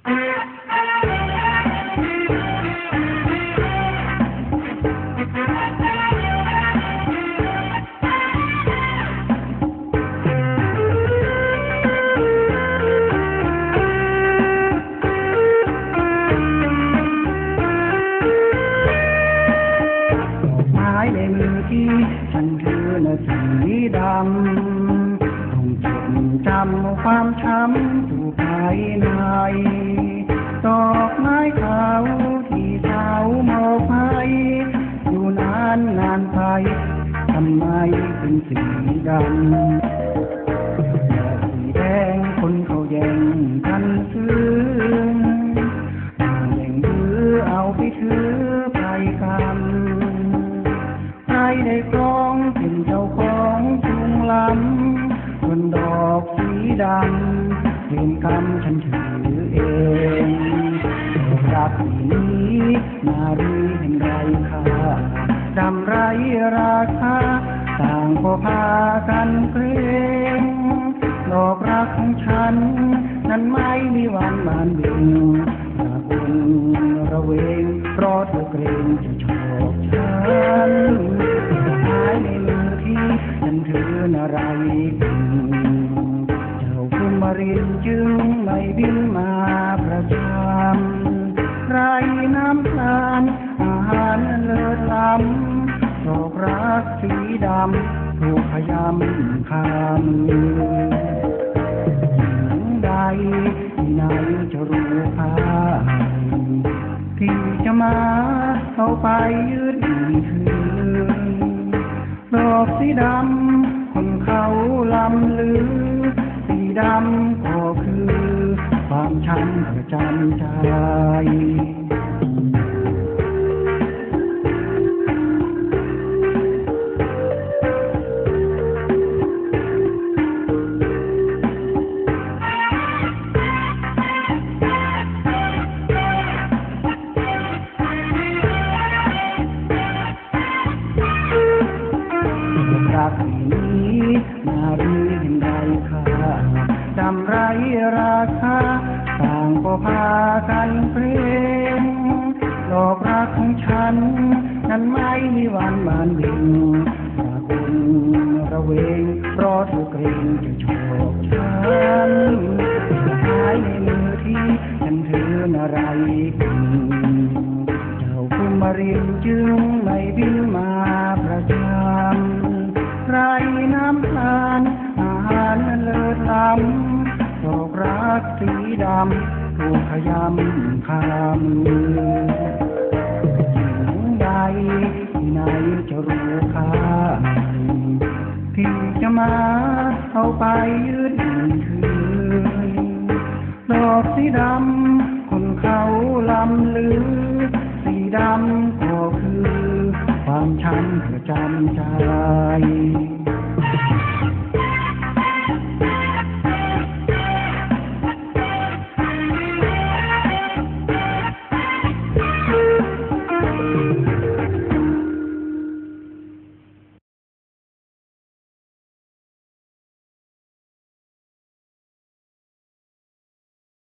ດອກໄມ້ໃນມືທີ່ ອັນເທີນະສີດຳ ຕ້ອງຈົດຈຳເອົາຄວາມຊ້ຳຢູ່ພາຍໃນ. ດອກໄມ້ຂາວທີ່ສາວມອບໃຫ້ ຢູ່ນານນານໄປ ທຳໄມເປັນສີດຳ? ດອກສີແດງຄົນເຂົາແຍ່ງກັນຊື້ ແຍ່ງຖືເອົາໄປຖືໄປກັນ ໃຜໄດ້ຄອງເປັນເຈົ້າຂອງສູງລ້ຳ ສ່ວນດອກສີດຳ ເວນກຳສັນຖືເອງ. ດອກລັກປີນີ້ ນາຣີເຫັນໄຮ້ຄ່າ ດຳໄຮ້ລາຄາ ຕ່າງກໍພາກັນເກຣງ. ດອກລັກຂອງສັນ ນັ້ນໄມ້ນິວັນບານເບັງ ລະວົນລະເວງ ເພາະເທີເກຣງຈະຊອກສັນ. ດອກໄມ້ໃນມືທີ່ສັນຖືນາໄລກິນ ເຈົ້າພູມມະລິນຈຶ່ງໄດ້ບິນມາປະຈຳ ໄດ້ນຳທານອາຫານເລີດລ້ຳ ດອກລັກສີດຳ ຜູ້ຂະຫຍຳຄາມື. ສິ່ງໃດທີ່ໃນຈະຮູ້ຄ່າ ທີ່ຈະມາເອົາໄປຢືນຄືນ ດອກສີດຳຄົນເຂົາລ່ຳລື ສີດຳກໍຄືຄວາມຊ້ຳປະຈຳໃຈ. ລັກນີ້ນາຣີເຫັນໄດ້ຄ່າ ດຳໄດ້ລາຄາ ຕ່າງກໍພາກັນເກຣງ ດອກລັກຂອງສັນ ນັ້ນໄມ້ນິວັນບານເບັງ ລະວົນລະເວງ ເພາະເທີເກຣງຈະຊອກສັນ ພາຍໃນມື້ທີ່ສັນເທີນາໄລກິນ ເຈົ້າພູມມະລິນຈຶ່ງໄດ້ບິນມາປະຈຳ ໄດ້ນຳທານອາຫານອັນເລີດລ້ຳ ດອກລັກສີດຳ ຜູ້ຂະຫຍຳຄາມື. ສິ່ງໃດທີ່ໃນຈະຮູ້ຄ່າ ທີ່ຈະມາເອົາໄປຢືນຄືນ ດອກສີດຳຄົນເຂົາລ່ຳລື ສີດຳກໍຄືຄວາມຊ້ຳປະຈຳໃຈ.